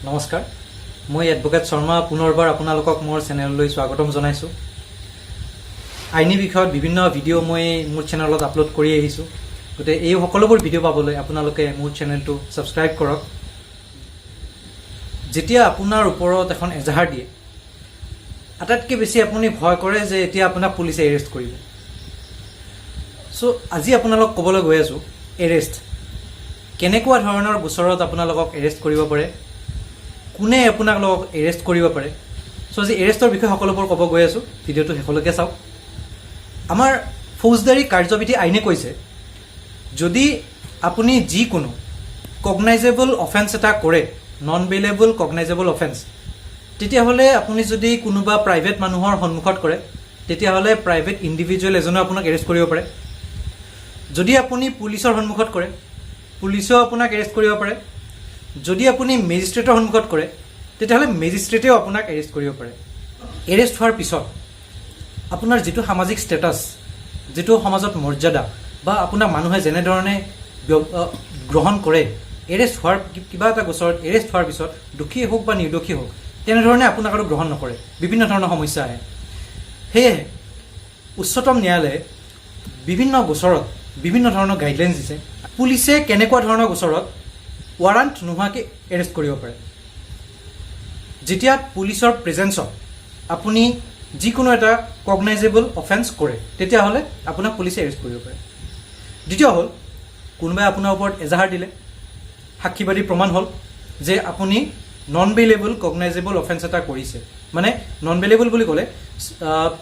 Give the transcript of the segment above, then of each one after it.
নমস্কাৰ, মই এডভকেট শৰ্মা। পুনৰবাৰ আপোনালোকক মোৰ চেনেললৈ স্বাগতম জনাইছোঁ। আইনী বিষয়ত বিভিন্ন ভিডিঅ' মই মোৰ চেনেলত আপলোড কৰি আহিছোঁ। গতিকে এই সকলোবোৰ ভিডিঅ' পাবলৈ আপোনালোকে মোৰ চেনেলটো ছাবস্ক্ৰাইব কৰক। যেতিয়া আপোনাৰ ওপৰত এখন এজাহাৰ দিয়ে, আটাইতকৈ বেছি আপুনি ভয় কৰে যে এতিয়া আপোনাক পুলিচে এৰেষ্ট কৰিব। চ' আজি আপোনালোক ক'বলৈ গৈ আছোঁ, এৰেষ্ট কেনেকুৱা ধৰণৰ গোচৰত আপোনালোকক এৰেষ্ট কৰিব পাৰে, কোনে আপোনালোকক এৰেষ্ট কৰিব পাৰে। চ' আজি এৰেষ্টৰ বিষয়ে সকলোবোৰ ক'ব গৈ আছোঁ। ভিডিঅ'টো শেষলৈকে চাওক। আমাৰ ফৌজদাৰী কাৰ্যবিধি আইনে কৈছে, যদি আপুনি যিকোনো কগনাইজেবল অফেন্স এটা কৰে, নন বেইলেবল কগনাইজেবল অফেন্স, তেতিয়াহ'লে আপুনি যদি কোনোবা প্ৰাইভেট মানুহৰ সন্মুখত কৰে, তেতিয়াহ'লে প্ৰাইভেট ইণ্ডিভিজুৱেল এজনেও আপোনাক এৰেষ্ট কৰিব পাৰে। যদি আপুনি পুলিচৰ সন্মুখত কৰে, পুলিচেও আপোনাক এৰেষ্ট কৰিব পাৰে। যদি আপুনি মেজিষ্ট্ৰেটৰ সন্মুখত কৰে, তেতিয়াহ'লে মেজিষ্ট্ৰেটেও আপোনাক এৰেষ্ট কৰিব পাৰে। এৰেষ্ট হোৱাৰ পিছত আপোনাৰ যিটো সামাজিক ষ্টেটাছ, যিটো সমাজত মৰ্যাদা বা আপোনাক মানুহে যেনেধৰণে গ্ৰহণ কৰে, এৰেষ্ট হোৱাৰ কিবা এটা গোচৰত এৰেষ্ট হোৱাৰ পিছত দোষী হওক বা নিৰ্দোষী হওক, তেনেধৰণে আপোনাক আৰু গ্ৰহণ নকৰে। বিভিন্ন ধৰণৰ সমস্যা আহে। সেয়েহে উচ্চতম ন্যায়ালয়ে বিভিন্ন গোচৰত বিভিন্ন ধৰণৰ গাইডলাইনছ দিছে, পুলিচে কেনেকুৱা ধৰণৰ গোচৰত ৱাৰাণ্ট নোহোৱাকৈ এৰেষ্ট কৰিব পাৰে। যেতিয়া পুলিচৰ প্ৰেজেঞ্চত আপুনি যিকোনো এটা কগনাইজেবল অফেন্স কৰে, তেতিয়াহ'লে আপোনাক পুলিচে এৰেষ্ট কৰিব পাৰে। দ্বিতীয় হ'ল, কোনোবাই আপোনাৰ ওপৰত এজাহাৰ দিলে, সাক্ষীবাদী প্ৰমাণ হ'ল যে আপুনি নন বেইলেবল কগনাইজেবল অফেন্স এটা কৰিছে। মানে নন বেইলেবল বুলি ক'লে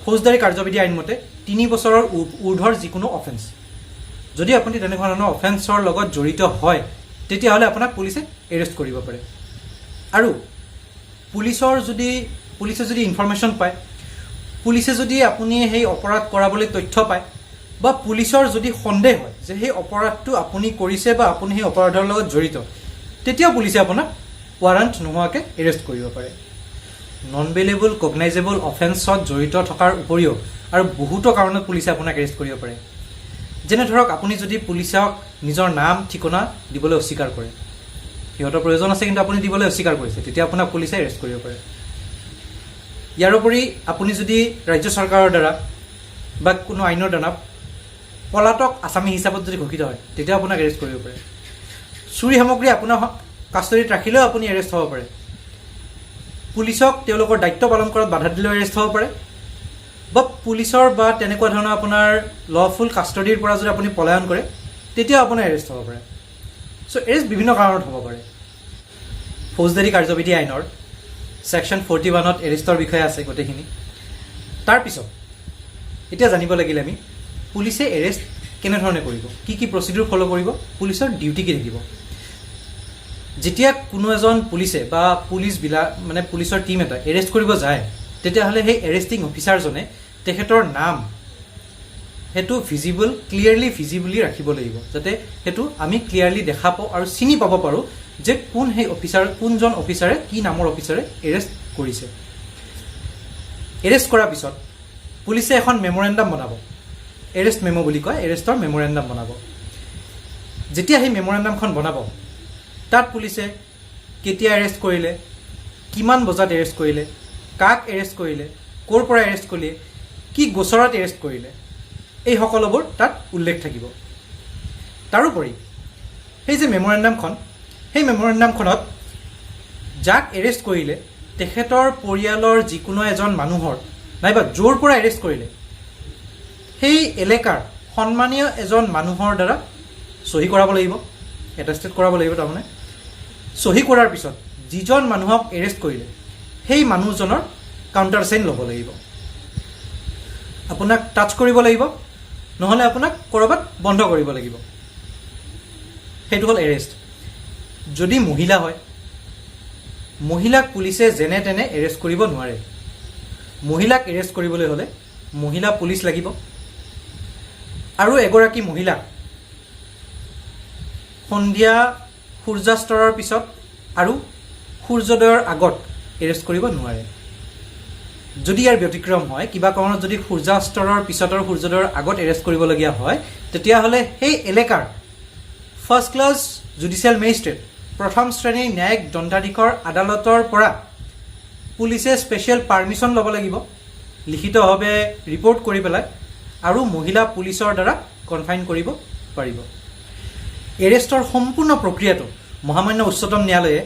ফৌজদাৰী কাৰ্যবিধি আইনমতে 3 বছৰৰ ঊৰ্ধৰ যিকোনো অফেন্স। যদি আপুনি তেনেকুৱা ধৰণৰ অফেন্সৰ লগত জড়িত হয়, তেতিয়াহ'লে আপোনাক পুলিচে এৰেষ্ট কৰিব পাৰে। আৰু পুলিচে যদি ইনফৰমেশ্যন পায়, পুলিচে যদি আপুনি সেই অপৰাধ কৰা বুলি তথ্য পায় বা পুলিচৰ যদি সন্দেহ হয় যে সেই অপৰাধটো আপুনি কৰিছে বা আপুনি সেই অপৰাধৰ লগত জড়িত, তেতিয়াও পুলিচে আপোনাক ৱাৰেণ্ট নোহোৱাকৈ এৰেষ্ট কৰিব পাৰে। নন বেইলেবল কগনাইজেবল অফেন্সত জড়িত থকাৰ উপৰিও আৰু বহুতো কাৰণত পুলিচে আপোনাক এৰেষ্ট কৰিব পাৰে। যেনে ধৰক, আপুনি যদি পুলিচক নিজৰ নাম, ঠিকনা দিবলৈ অস্বীকাৰ কৰে, সিহঁতৰ প্ৰয়োজন আছে কিন্তু আপুনি দিবলৈ অস্বীকাৰ কৰিছে, তেতিয়া আপোনাক পুলিচে এৰেষ্ট কৰিব পাৰে। ইয়াৰোপৰি আপুনি যদি ৰাজ্য চৰকাৰৰ দ্বাৰা বা কোনো আইনৰ দ্বাৰা পলাতক আছামী হিচাপত যদি ঘোষিত হয়, তেতিয়াও আপোনাক এৰেষ্ট কৰিব পাৰে। চুৰি সামগ্ৰী আপোনাৰ কাষ্টডিত ৰাখিলেও আপুনি এৰেষ্ট হ'ব পাৰে। পুলিচক তেওঁলোকৰ দায়িত্ব পালন কৰাত বাধা দিলেও এৰেষ্ট হ'ব পাৰে। বা পুলিচৰ বা তেনেকুৱা ধৰণৰ আপোনাৰ লফুল কাষ্টডিৰ পৰা যদি আপুনি পলায়ন কৰে, তেতিয়াও আপোনাৰ এৰেষ্ট হ'ব পাৰে। চ' এৰেষ্ট বিভিন্ন কাৰণত হ'ব পাৰে। ফৌজদাৰী কাৰ্যবিধি আইনৰ ছেকশ্যন 41ত এৰেষ্টৰ বিষয়ে আছে গোটেইখিনি। তাৰপিছত এতিয়া জানিব লাগিলে আমি পুলিচে এৰেষ্ট কেনেধৰণে কৰিব, কি কি প্ৰচিডিউৰ ফ'ল' কৰিব, পুলিচৰ ডিউটি কি থাকিব। যেতিয়া কোনো এজন পুলিচে বা পুলিচবিলাক, মানে পুলিচৰ টীম এটা এৰেষ্ট কৰিব যায়, তেতিয়াহ'লে সেই এৰেষ্টিং অফিচাৰজনে তেখেতৰ নাম সেইটো ভিজিবল, ক্লিয়াৰলি ভিজিবলি ৰাখিব লাগিব, যাতে সেইটো আমি ক্লিয়াৰলি দেখা পাওঁ আৰু চিনি পাব পাৰোঁ যে কোন সেই অফিচাৰ, কোনজন অফিচাৰে, কি নামৰ অফিচাৰে এৰেষ্ট কৰিছে। এৰেষ্ট কৰাৰ পিছত পুলিচে এখন মেমৰেণ্ডাম বনাব। এৰেষ্ট মেম' বুলি কয়, এৰেষ্টৰ মেমৰেণ্ডাম বনাব। যেতিয়া সেই মেমৰেণ্ডামখন বনাব, তাত পুলিচে কেতিয়া এৰেষ্ট কৰিলে, কিমান বজাত এৰেষ্ট কৰিলে, কাক এৰেষ্ট কৰিলে, ক'ৰ পৰা এৰেষ্ট কৰিলে, কি গোচৰত এৰেষ্ট কৰিলে, এই সকলোবোৰ তাত উল্লেখ থাকিব। তাৰোপৰি সেই যে মেমৰেণ্ডামখন, সেই মেমৰেণ্ডামখনত যাক এৰেষ্ট কৰিলে তেখেতৰ পৰিয়ালৰ যিকোনো এজন মানুহৰ নাইবা য'ৰ পৰা এৰেষ্ট কৰিলে সেই এলেকাৰ সন্মানীয় এজন মানুহৰ দ্বাৰা চহী কৰাব লাগিব, এটেষ্টেড কৰাব লাগিব। তাৰমানে চহী কৰাৰ পিছত যিজন মানুহক এৰেষ্ট কৰিলে সেই মানুহজনৰ কাউণ্টাৰ চাইন ল'ব লাগিব। আপোনাক টাচ কৰিব লাগিব, নহ'লে আপোনাক ক'ৰবাত বন্ধ কৰিব লাগিব। সেইটো হ'ল এৰেষ্ট। যদি মহিলা হয়, মহিলাক পুলিচে যেনে তেনে এৰেষ্ট কৰিব নোৱাৰে। মহিলাক এৰেষ্ট কৰিবলৈ হ'লে মহিলা পুলিচ লাগিব আৰু এগৰাকী মহিলাক সন্ধিয়া সূৰ্যাস্তৰৰ পিছত আৰু সূৰ্যোদয়ৰ আগত এৰেষ্ট কৰিব নোৱাৰে। যদি ইয়াৰ ব্যতিক্ৰম হয়, কিবা কাৰণত যদি সূৰ্যাস্তৰৰ পিছত আৰু সূৰ্যোদয়ৰ আগত এৰেষ্ট কৰিবলগীয়া হয়, তেতিয়াহ'লে সেই এলেকাৰ ফাৰ্ষ্ট ক্লাছ জুডিচিয়েল মেজিষ্ট্ৰেট, প্ৰথম শ্ৰেণীৰ ন্যায়িক দণ্ডাধীশৰ আদালতৰ পৰা পুলিচে স্পেচিয়েল পাৰ্মিশ্যন ল'ব লাগিব লিখিতভাৱে ৰিপৰ্ট কৰি পেলাই আৰু মহিলা পুলিচৰ দ্বাৰা কনফাইন কৰিব পাৰিব। এৰেষ্টৰ সম্পূৰ্ণ প্ৰক্ৰিয়াটো মহামান্য উচ্চতম ন্যায়ালয়ে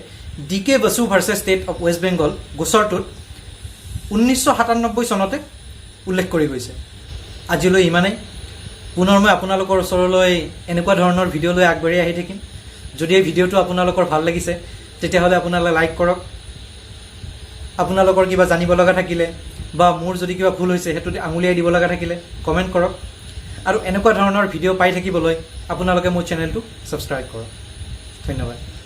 D K Basu versus state of west Bengal গোচৰটোত 1997 চনতে উল্লেখ কৰি গৈছে। আজিলৈ ইমানেই। পুনৰ মই আপোনালোকৰ ওচৰলৈ এনেকুৱা ধৰণৰ ভিডিঅ' লৈ আগবাঢ়ি আহি থাকিম। যদি এই ভিডিঅ'টো আপোনালোকৰ ভাল লাগিছে, তেতিয়াহ'লে আপোনালোকে লাইক কৰক। আপোনালোকৰ কিবা জানিব লগা থাকিলে বা মোৰ যদি কিবা ভুল হৈছে সেইটোত আঙুলিয়াই দিব লগা থাকিলে কমেণ্ট কৰক আৰু এনেকুৱা ধৰণৰ ভিডিঅ' পাই থাকিবলৈ আপোনালোকে মোৰ চেনেলটো ছাবস্ক্ৰাইব কৰক। ধন্যবাদ।